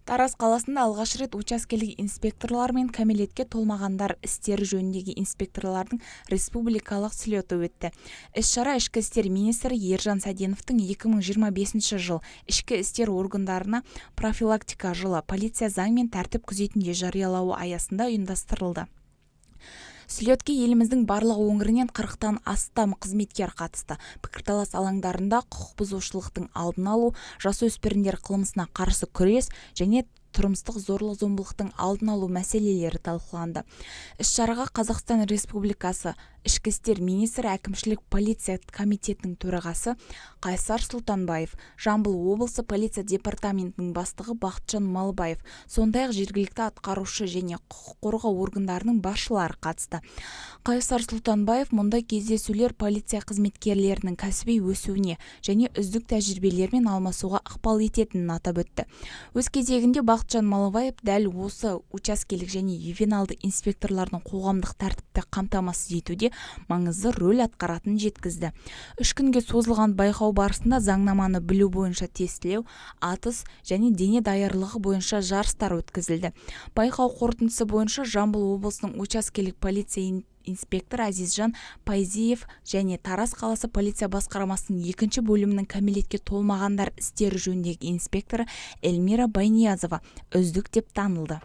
Тараз қаласында алғаш рет учаскелік инспекторлар мен кәмелетке толмағандар істері жөніндегі инспекторлардың республикалық слеті өтті. Іс-шара Ішкі істер министрі Ержан Сәденовтің 2025 жыл — ішкі істер органдарына профилактика жылы, полиция заң мен тәртіп күзетінде жариялауы аясында ұйымдастырылды. Слетке еліміздің барлық өңірінен 40-тан астам қызметкер қатысты. Пікірталас алаңдарында құқық бұзушылықтың алдын алу, жасөспірімдер қылмысына қарсы күрес және тұрмыстық зорлық-зомбылықтың алдын алу мәселелері талқыланды. Іс-шараға Қазақстан Республикасы Ішкі істер министрі, әкімшілік полиция комитетінің төрағасы Қайсар Сұлтанбаев, Жамбыл облысы полиция департаментінің бастығы Бақытжан Малыбаев, сондай-ақ жергілікті атқарушы және құқық қорғау органдарының басшылары қатысты. Қайсар Сұлтанбаев мұндай кездесулер полиция қызметкерлерінің кәсіби өсуіне және үздік тәжірибелермен алмасуға ықпал ететінін атап өтті. Өз кезегінде Бақытжан Малыбаев дәл осы учаскелік және ювеналды инспекторлардың қоғамдық тәртіпті қамтамасыз етуде маңызды рөл атқаратынын жеткізді. 3 күнге созылған байқау барысында заңнаманы білу бойынша тестілеу, атыс және дене даярлығы бойынша жарыстар өткізілді. Байқау қорытындысы бойынша Жамбыл облысының учаскелік полиция инспекторы Әзизжан Пайзиев және Тараз қаласы полиция басқармасының екінші бөлімінің кәмелетке толмағандар істері жөніндегі инспекторы Эльмира Байниязова үздік деп танылды.